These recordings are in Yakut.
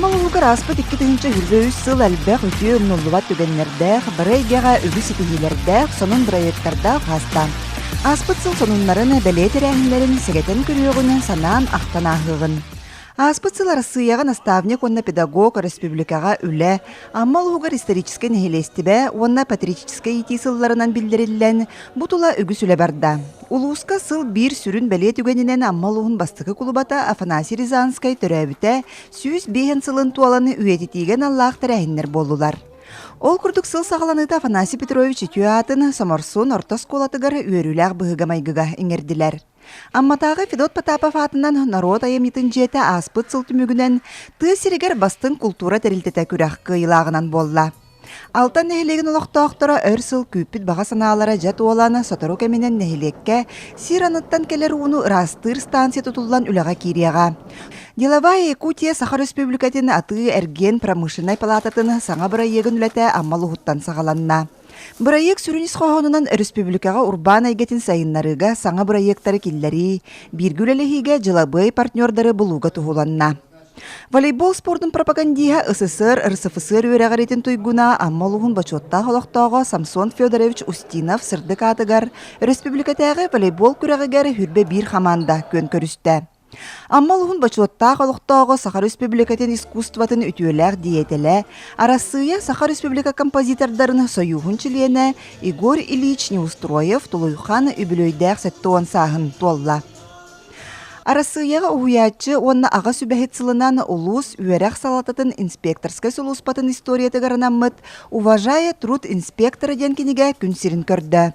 Амма улууһугар ааспыт 2023 сыл элбэх үтүө умнуллубат түгэннэрдээх, бары эйгэҕэ үгүс ситиһиилэрдээх, сонун бырайыактардаах ааста. Ааспыт сыл сонуннарын, бэлиэ тэрээһиннэрин сэгэтэн көрүөҕүн, санаан ахтан ааһыаҕын. Ааспыт сыл Арассыыйаҕа наставник уонна педагог, өрөспүүбүлүкэҕэ үлэ, Амма улууһугар историческай нэһилиэстибэ уонна патриотическай иитии сылларынан биллэриллэн, бу тула үгүс үлэ барда. Улууска сыл биир сүрүн бэлиэ түгэнинэн Амма улууһун бастакы кулубата Афанасий Рязанскай төрөөбүтэ 105 сылын туолан үйэтитиигэ аналлаах тэрээһиннэр буоллулар. Ол курдук сыл саҕаланыыта Афанасий Петрович үтүө аатын Соморсун орто оскуолатыгар үөрүүлээх быһыыга-майгыга иҥэрдилэр. Амматааҕы Федот Потапов аатынан норуот айымньытын дьиэтэ ааспыт сыл түмүгүнэн тыа сиригэр бастыҥ култуура тэрилтэтэ күрэх кыайыылааҕынан буолла. Алтан нэһилиэгин олохтоохторо өр сыл күүппүт баҕа санаалара дьэ туолан, сотору кэминэн нэһилиэккэ сир аныттан кэлэр ууну ыраастыыр станция тутуллан үлэҕэ киириэҕэ. Деловая Якутия Саха Өрөспүүбүлүкэтин атыы-эргиэн промышленнай палаататын саҥа бырайыагын үлэтэ Амма улууһуттан саҕаланна. Бырайыак сүрүн ис хоһоонунан өрөспүүбүлүкэҕэ урбаан эйгэтин сайыннарыыга саҥа бырайыактары киллэрии, бииргэ үлэлэһиигэ дьылабыай партнердары булууга туһуланна. Волейбол спордун пропагандиһа СССР РСФСР үөрэҕириитин туйгуна Амма улууһун бочуоттаах олохтооҕо Самсон Федорович Устинов сырдык аатыгар өрөспүүбүлүкэтээҕи волейбол күрэҕигэр хүрбэ биир хамаанда күөн көрүстэ. Амма улууһун бочуоттаах олохтооҕо Саха Республикатын искусствотын үтүөлээх диэйэтэлэ, Арассыыйа Саха Республика композитордарын сойууһун чилиэнэ Егор Ильич Неустроев Тулуйхан үбүлүөйдээх 70 сааһын туолла. Арассыыйаҕа уһуйааччы уонна аҕа сүбэһит сылынан улуус үөрэх салалтатын инспекторскай сулууспатын историятыгар анаммыт «Уважая труд инспектора» диэн кинигэ күн сирин көрдө.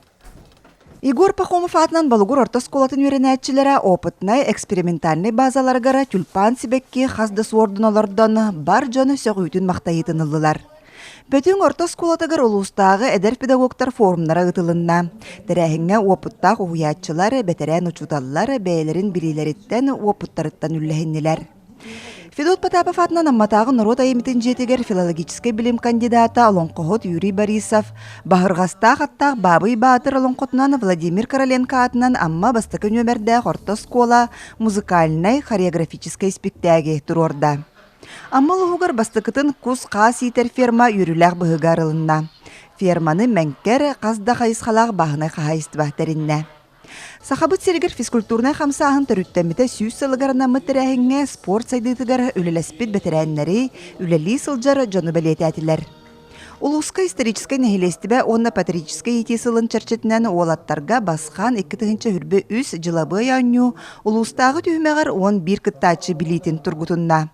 Егор Пахомов аатынан Болугур орто оскуолатын үөрэнээччилэрэ опытнай экспериментальнай базаларыгар тюльпан сибэкки хас да суордун олордон бар дьон сөҕүүтүн-махтайыытын ыллылар. Бөтүҥ орто оскуолатыгар улуустааҕы эдэр педагогтар форумнара ыытылынна. Тэрээһиҥҥэ уопуттаах уһуйааччылар, бэтэрээн учууталлар бэйэлэрин билиилэриттэн, уопуттарыттан үллэһиннилэр. Федот Потапов аатынан Амматааҕы норуот айымньытын дьиэтигэр филологическай билим кандидата, олоҥхоһут Юрий Борисов, Баһырҕастаах аттаах Баабый Баатыр олоҥхотунан Владимир Короленко аатынан Амма бастакы нүөмэрдээх орто оскуола музыкальнай хореографическай испиктээги туруорда. Амма улууһугар бастакытын кус-хаас иитэр ферма үөрүүлээх быһыыга арылынна. Ферманы Мэҥкэр хас да хайысхалаах бааһынай хаһаайыстыба тэриннэ. Сахабыт сиригэр физкультурнай хамсааһын төрүттэммитэ 100 сылыгар анаммыт тэрээһиҥҥэ спорт сайдыытыгар үлэлэспит бэтэрээннэри, үлэлии сылдьар дьону бэлиэтээтилэр. Улууска историческай нэһилиэстибэ уонна патриотическай иитии сылын чэрчитинэн уолаттарга Басхан 2023 дьылабыай оонньуу улуустааҕы түһүмэҕэр 11 кыттааччы билиитин тургутунна.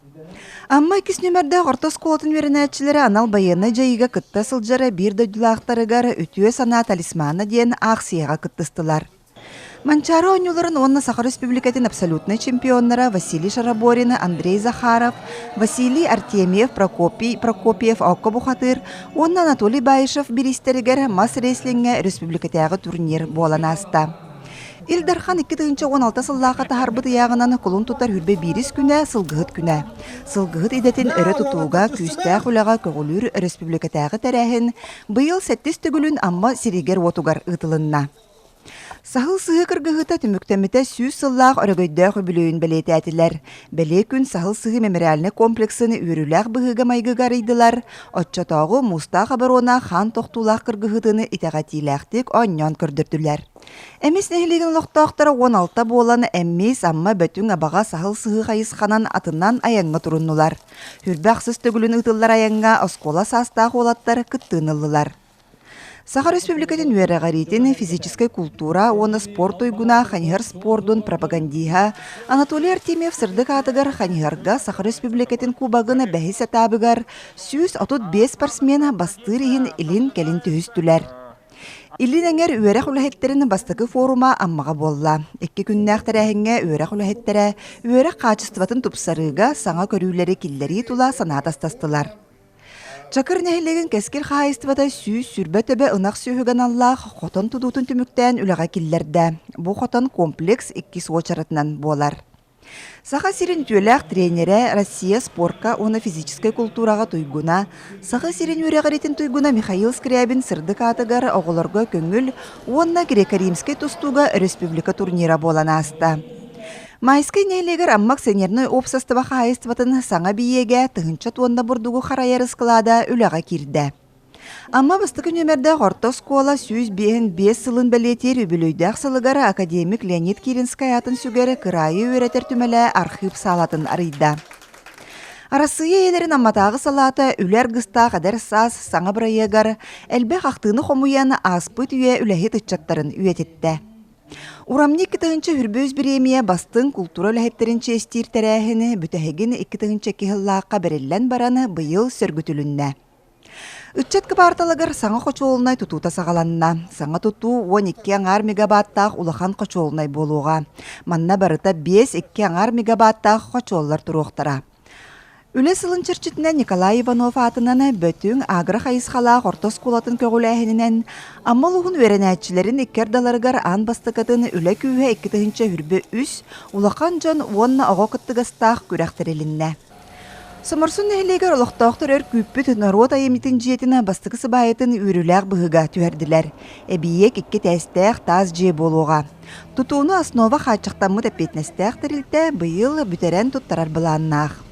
Амма иккис нүөмэрдээх орто оскуолатын үөрэнээччилэрэ анал байыаннай дьайыыга кытта сылдьар биир дойдулаахтарыгар «Үтүө санаа талисмана» диэн аахсыйаҕа кыттыстылар. Манчаары оонньууларын уонна Саха Республикатын абсолютнай чемпионнара Василий Шараборин, Андрей Захаров, Василий Артемьев, Прокопий Прокопьев Оокко Бухатыыр уонна Анатолий Баишев бириистэригэр мас рестлиҥҥэ республикатааҕы турнир буолан ааста. Ил Дархан 2016 сыллаахха таһаарбыт ыйааҕынан кулун тутар хүрбэ биирис күнэ Сылгыһыт күнэ. Сылгыһыт идэтин өрө тутууга, күүстээх үлэҕэ көҕүлүүр өрөспүүбүлүкэтээҕи тэрээһин быйыл сэттис төгүлүн Амма сиригэр-уотугар ыытылынна. Саһыл сыһыы кыргыһыыта түмүктэммитэ 100 сыллаах өрөгөйдөөх үбүлүөйүн бэлиэтээтилэр. Бэлиэ күн Саһыл сыһыы мемориальнай комплексын үөрүүлээх быһыыга-майгыга арыйдылар, оччотооҕу муустаах оборона хаан тохтуулаах кыргыһыытын итэҕэтиилээхтик оонньоон көрдөрдүлэр. Эмис нэһилиэгин олохтоохторо 16 буолан Эмис, Амма, Бөтүҥ, Абаҕа, Саһыл Сыһыы хайысханан атынан айаҥҥа туруннулар. Хүрбэ ахсыс төгүлүн ыытыллар айаҥҥа оскуола саастаах уолаттар кыттыыны ыллылар. Саха Республикатын үөрэҕириитин, физическэй култуура уонна спорт туйгуна Хайыһар спордун пропагандиһа Анатолий Артемьев сырдык аатыгар Хайыһарга Саха Республикатын кубогын бэһис этабыгар 135 спортсмен бастыыр иһин илин-кэлин түһүстүлэр. Илин эҥэр үөрэх үлэһиттэрин бастакы форума Аммаҕа буолла. Икки күннээх тэрээһиҥҥэ үөрэх үлэһиттэрэ үөрэх хаачыстыбатын тупсарыыга саҥа көрүүлэри киллэрии тула санаа атастастылар. Чакыр нэһилиэгин Кэскил хаһаайыстыбата 120 төбө ынах сүөһүгэ аналлаах хотон тутуутун түмүктээн үлэҕэ киллэрдэ. Бу хотон комплекс иккис уочаратынан буолар. Саха сирин үтүөлээх тренерэ, Россия спорка уонна физическэй култуураҕа туйгуна, Саха сирин үөрэҕириитин туйгуна Михаил Скрябин сырдык аатыгар оҕолорго көҥүл уонна греко-римскэй тустууга өрөспүүбүлүкэ турнира буолан ааста. Майскай нэһилиэгэр Амма акционернай уопсастыба хаһаайыстыбатын саҥа эбийиэгэ тыһыынча туонна бурдугу харайар ыскылаада үлэҕэ киирдэ. Амма бастакы нүөмэрдээх орто оскуола 155 сылын бэлиэтиир үбүлүөйдээх сылыгар академик Леонид Киринскай аатын сүгэр кыраайы үөрэтэр түмэлэ архыып саалатын арыйда. Арассыыйа ийэлэрин Амматааҕы салаата үлэ аргыстаах эдэр саас саҥа бырайыагар элбэх ахтыыны хомуйан ааспыт үйэ үлэһит ыччаттарын үйэтиттэ. Урамньы 2023 бириэмийэ бастыҥ култуура үлэһиттэрин чиэстиир тэрээһини бүтэһигин 2002 сыллаахха бэриллэн баран быйыл сөргүтүлүннэ. Ыччат кыбаарталыгар саҥа хочуолунай тутуута саҕаланна. Саҥа тутуу 12 аҥаар мегабаттаах улахан хочуолунай буолуоҕа. Манна барыта 5-2 аҥаар мегабаттаах хочуоллар туруохтара. Үлэ сылын чэрчитинэн Николай Иванов аатынан Бөтүҥ агро хайысхалаах орто оскуолатын көҕүлээһининэн Амма улууһун үөрэнээччилэрин икки ардыларыгар аан бастакытын Үлэ күүһэ 2023 улахан дьон уонна оҕо кыттыгастаах күрэх тэрилиннэ. Соморсун нэһилиэгэр олохтоохтор өр күүппүт норуот айымньытын дьиэтин бастакы сыбаайатын үөрүүлээх быһыыга түһэрдилэр. Эбийиэк икки этээстээх таас дьиэ буолуоҕа. Тутууну Основа хааччахтаммыт эппиэтинэстээх тэрилтэ быйыл бүтэрэн туттарар былааннаах.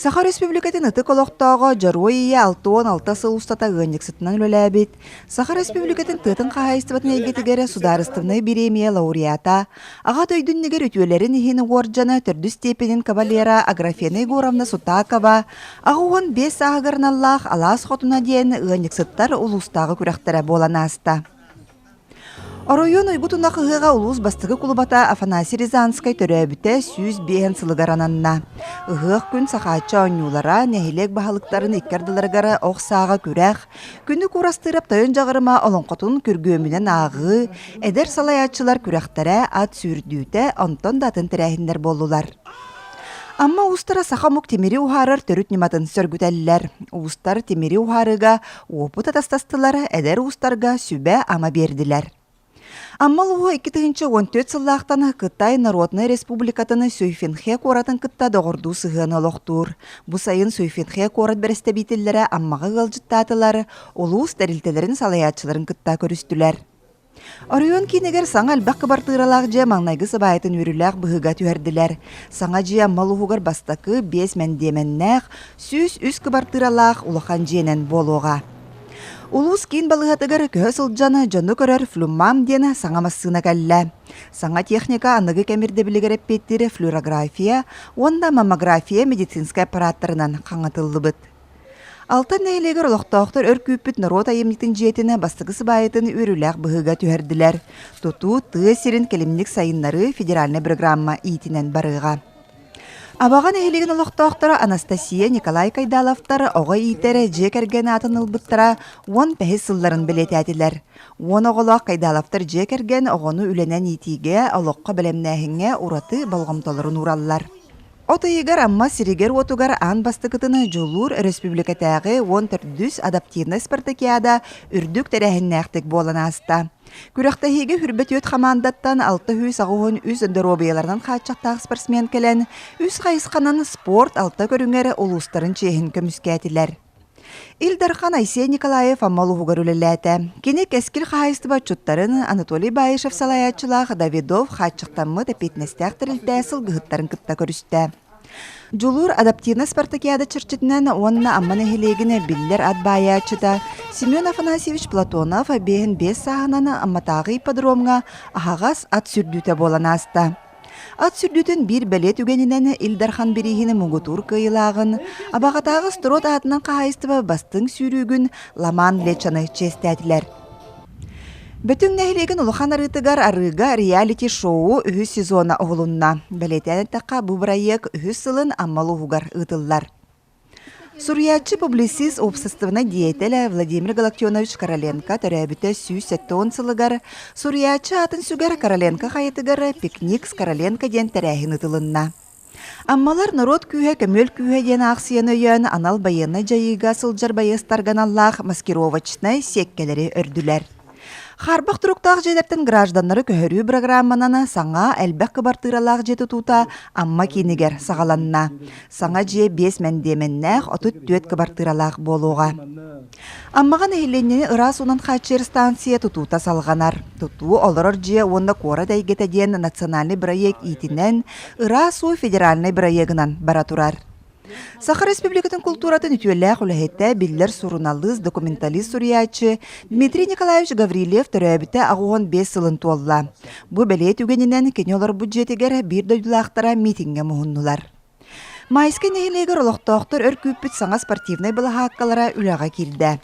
Саха Өрөспүүбүлүкэтин ытык олохтооҕо Дьоруой Ийэ 66 сыл устата ыанньыксытынан үлэлээбит, Саха Өрөспүүбүлүкэтин тыатын хаһаайыстыбатын эйгэтигэр судаарыстыбаннай бириэмийэ лауреата, Аҕа дойду иннигэр үтүөлэрин иһин уордьана төрдүс степенин кавалера Аграфена Егоровна Сутакова 85 сааһыгар аналлаах Алаас Хотуна диэн ыанньыксыттар улуустааҕы күрэхтэрэ буолан ааста. Оройуон Уйгу Тунах ыһыаҕа улуус бастакы кулубата Афанасий Рязанскай төрөөбүтэ 105 сылыгар ананна. Ыһыах күн Сахааччы оонньуулара нэһилиэк баһылыктарын икки ардыларыгар ох сааҕа күрэх, Күнү Куурастыырап Тойон Дьаҕарыма олоҥхотун күргүөмүнэн ааҕыы, эдэр салайааччылар күрэхтэрэ, ат сүүрдүүтэ, онтон да атын тэрээһиннэр буоллулар. Амма уустара саха омук тимири уһаарар төрүт ньыматын сөргүтэллэр. Уустар тимири уһаарыыга уопут атастастылар, эдэр уустарга сүбэ-ама биэрдилэр. Амма улууһа 2014 сыллаахтан Кытай Народнай Республикатын Сюйфинхэ куоратын кытта доҕордуу сыһыаны олохтуур. Бу сайын Сюйфинхэ куорат бэрэстэбиитэллэрэ Аммаҕа ыалдьыттаатылар, улуус тэрилтэлэрин салайааччыларын кытта көрүстүлэр. Оройуон киинигэр саҥа элбэх кыбартыыралаах дьиэ маҥнайгы сыбаайатын үөрүүлээх быһыыга түһэрдилэр. Саҥа дьиэ Амма улууһугар бастакы биэс мэндиэмэннээх, 103 кыбартыыралаах улахан дьиэнэн буолуоҕа. Улуус киин балыыһатыгар көһө сылдьан дьону көрөр флюммам диэн саҥа массыына кэллэ. Саҥа техника аныгы кэм ирдэбилигэр эппиэттиир флюорография уонна маммография медицинскэй аппараттарынан хаҥатыллыбыт. Алтан нэһилиэгэр олохтоохтор өр күүппүт норуот айымньытын дьиэтин бастакы сыбаайатын үөрүүлээх быһыыга түһэрдилэр. Тутуу тыа сирин кэлимник сайыннарыы федеральнай программа иитинэн барыаҕа. Абаҕа нэһилиэгин олохтоохторо Анастасия, Николай Кайдаловтар оҕо иитэр дьиэ кэргэн аатын ылбыттара уон бэһис сылларын бэлиэтээтилэр. Уон оҕолоох Кайдаловтар дьиэ кэргэн оҕону үлэнэн иитиигэ, олоххо бэлэмнээһиҥҥэ ураты болҕомтолорун уураллар. От ыйыгар Амма сиригэр-уотугар аан бастакытын Дьулуур өрөспүүбүлүкэтээҕи уон төрдүс адаптивнай спартакиада үрдүк тэрээһиннээхтик буолан ааста. Күрэхтэһиигэ хүрбэ түөрт хамаандаттан 683 доруобуйаларынан хааччахтаах спортсмен кэлэн, үс хайысханан спорт алта көрүҥэр улуустарын чиэһин көмүскээтилэр. Ил Дархан Айсен Николаев Амма улууһугар үлэлээтэ. Кини Кэскил хаһаайыстыба отчуттарын Анатолий Баишев салайааччылаах Давидов хааччахтаммыт эппиэтинэстээх тэрилтэ сылгыһыттарын кытта көрүстэ. Дьулуур адаптивнай спартакиада чэрчитинэн уонна Амма нэһилиэгин биллэр ат баайааччыта Семен Афанасьевич Платонов биэһин биэс сааһынан Амматааҕы ипподромҥа аһаҕас ат сүүрдүүтэ буолан ааста. Ат сүрдүүтүн биир бэлиэ түгэнинэн Ил Дархан бирииһин муҥутуур кыайыылааҕын, Абаҕатааҕы Строд аатынан хаһаайыстыба бастыҥ сүүрүүгүн Ламан Лечаны чиэстээтилэр. Бөтүҥ нэһилиэгин улахан арыытыгар арыыга реалити-шоу үһүс сезона уһулунна. Бэлиэтээн эттэххэ, бу бырайыак үһүс сылын Амма улууһугар ыытыллар. Суруйааччы, публицист, уопсастыбаннай деятель Владимир Галактионович Короленко төрөөбүтэ 170 сылыгар суруйааччы аатын сүгэр Короленко хайатыгар «Пикник с Короленко» диэн тэрээһин ыытылынна. Аммалар норуот күүһэ көмүөл күүһэ диэн аахсыйаны өйөөн анал байыаннай дьайыыга сылдьар байыастарга аналлаах маскировочнай сиэккэлэри өрдүлэр. Хаарбах туруктаах дьиэлэртэн гражданнары көһөрүү бырагырааманан саҥа элбэх кыбартыыралаах дьиэ тутуута Амма киинигэр саҕаланна. Саҥа дьиэ 5 мэндиэмэннээх 34 кыбартыыралаах буолуоҕа. Аммаҕа нэһилиэнньэни ыраас уунан хааччыйар станция тутуута салҕанар. Тутуу олорор дьиэ уонна куорат эйгэтэ диэн национальнай бырайыак иитинэн Ыраас уу федеральнай бырайыагынан бара турар. Саха Республикатын култууратын үтүөлээх үлэһитэ, биллэр суруналыыс, документалист суруйааччы Дмитрий Николаевич Гаврильев төрөөбүтэ 85 сылын туолла. Бу бэлиэ түгэнинэн кини олорбут дьиэтигэр биир дойдулаахтара миитиҥҥэ муһуннулар. Майскай нэһилиэгэр олохтоохтор өр күүппүт саҥа спортивнай былаһааккалара үлэҕэ киирдэ.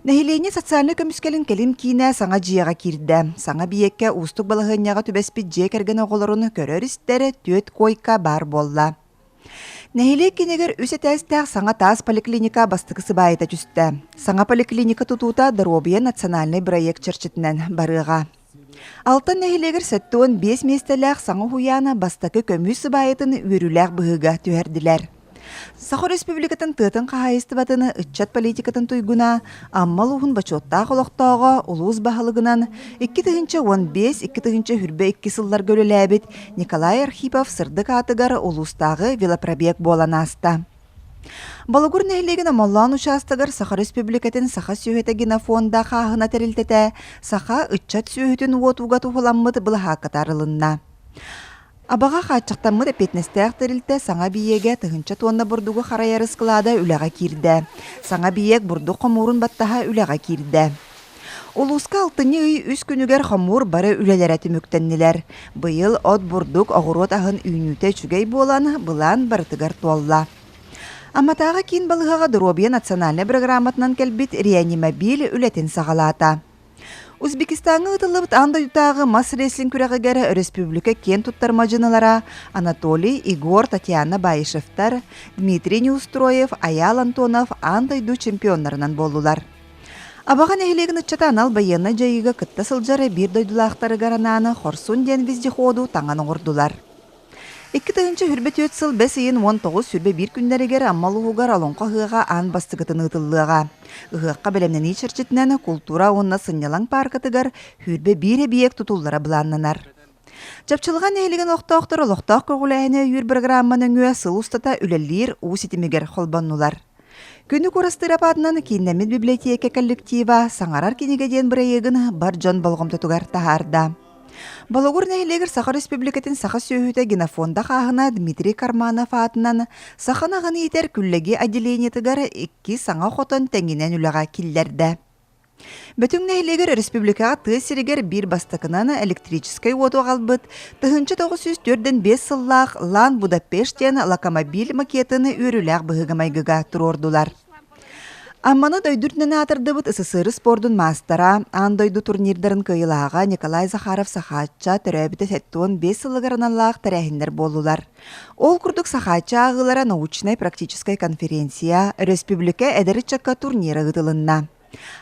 Нэһилиэнньэ социальнай көмүскэлин кэлим киинэ саҥа дьиэҕэ киирдэ. Саҥа эбийиэккэ уустук балаһыанньаҕа түбэспит дьиэ кэргэн оҕолорун көрөр-истэр түөрт куойка баар буолла. Нэһилиэк киинигэр үс этээстээх саҥа таас поликлиника бастакы сыбаайата түстэ. Саҥа поликлиника тутуута Доруобуйа национальнай бырайыак чэрчитинэн барыаҕа. Алтан нэһилиэгэр 75 миэстэлээх саҥа уһуйаана бастакы көмүс сыбаайатын үөрүүлээх быһыыга түһэрдилэр. Саха Республикатын тыатын хаһаайыстыбатын ыччат политикатын туйгуна, Амма улууһун бочуоттаах олохтооҕо, улуус баһылыгынан 2015-2022 сылларга үлэлээбит Николай Архипов сырдык аатыгар улуустааҕы велопробег буолан ааста. Болугур нэһилиэгин Омоллоон учаастагар Саха Республикатын Саха сүөһүтэ генофонда хааһына тэрилтэтэ саха ыччат сүөһүтүн уотууга туһуламмыт былаһаакката арылынна. Абаҕа хааччахтаммыт эппиэтинэстээх тэрилтэ саҥа эбийиэгэ тыһыынча туонна бурдугу харайар ыскылаада үлэҕэ киирдэ. Саҥа эбийиэк бурдук хомуурун баттаһа үлэҕэ киирдэ. Улууска алтынньы ый үс күнүгэр хомуур бары үлэлэрэ түмүктэннилэр. Быйыл от-бурдук, оҕуруот аһын үүнүүтэ үчүгэй буолан, былаан барытыгар туолла. Амматааҕы киин балыыһаҕа доруобуйа национальнай бырагырааматынан кэлбит реанимобиль үлэтин саҕалаата. Узбекистаҥҥа ыытыллыбыт аан дойдутааҕы мас-рестлинг күрэҕигэр өрөспүүбүлүкэ киэн туттар мадьынылара Анатолий, Егор, Татьяна Баишевтар, Дмитрий Неустроев, Айаал Антонов аан дойду чемпионнарынан буоллулар. Абаҕа нэһилиэгин ыччата анал байыаннай дьайыыга кытта сылдьар биир дойдулаахтарыгар анаан Хорсун диэн вездеходу таҥан оҥордулар. 2024 сыл бэс ыйын 19-21 күннэригэр Амма улууһугар Олоҥхо ыһыаҕа аан бастакытын ыытыллыаҕа. Ыһыахха бэлэмнэнии чэрчитинэн култуура уонна сынньалаҥ пааркатыгар 21 эбийиэк тутуллара былааннанар. Чапчылҕа нэһилиэгин олохтоохторо олохтоох көҕүлээһини өйүүр бырагыраамма нөҥүө сыл устата үлэлиир уу ситимигэр холбоннулар. Күнү курастыырап аатынан кииннэммит библиотека коллектива «Саҥарар кинигэ» диэн бырайыагын бар дьон болҕомтотугар таһаарда. Болугур нэһилиэгэр Саха Республикатын саха сүөһүтэ генофонда хааһына Дмитрий Карманов аатынан саха ынаҕын иитэр Күллэги отделениетыгар икки саҥа хотон тэҥинэн үлэҕэ киллэрдэ. Бөтүҥ нэһилиэгэр республикаҕа тыа сиригэр биир бастакынан электрическэй уоту аҕалбыт 1945 сыллаах Лан Будапешт диэн локомобиль макетын үөрүүлээх быһыыга-майгыга туруордулар. Амманы дойду үрдүнэн аатырдыбыт СССР спордун маастара, аан дойду турнирдарын кыайыылааҕа Николай Захаров-Сахаачча төрөөбүтэ 75 сылыгар аналлаах тэрээһиннэр буоллулар. Ол курдук Сахаачча ааҕыылара научнай-практическай конференция, өрөспүүбүлүкэ эдэр ыччакка турнира ыытылынна.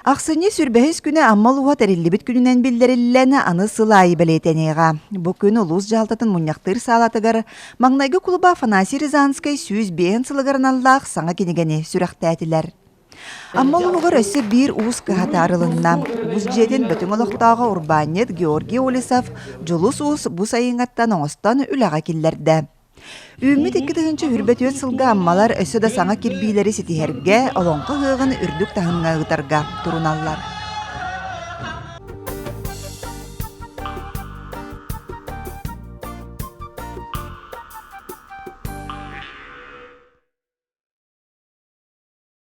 Ахсынньы сүрбэһис күнэ Амма улууһа тэриллибит күнүнэн биллэриллэн, аны сыл аайы бэлиэтэниэҕэ. Бу күн улуус дьаһалтатын мунньахтыыр саалатыгар маҥнайгы кулуба Афанасий Рязанскай 105 сылыгар аналлаах саҥа кинигэни сүрэхтээтилэр. Амма улууһугар өссө биир уус кыһата арылынна. Уус дьиэтин Бөтүҥ олохтооҕо урбаанньыт Георгий Олесов Дьулус Уус бу сайыҥҥаттан оҥостон үлэҕэ киллэрдэ. Үүммүт 2024 сылга аммалар өссө да саҥа кирбиилэри ситиһэргэ, олоҥхо ыһыаҕын үрдүк таһымҥа ыытарга туруналлар.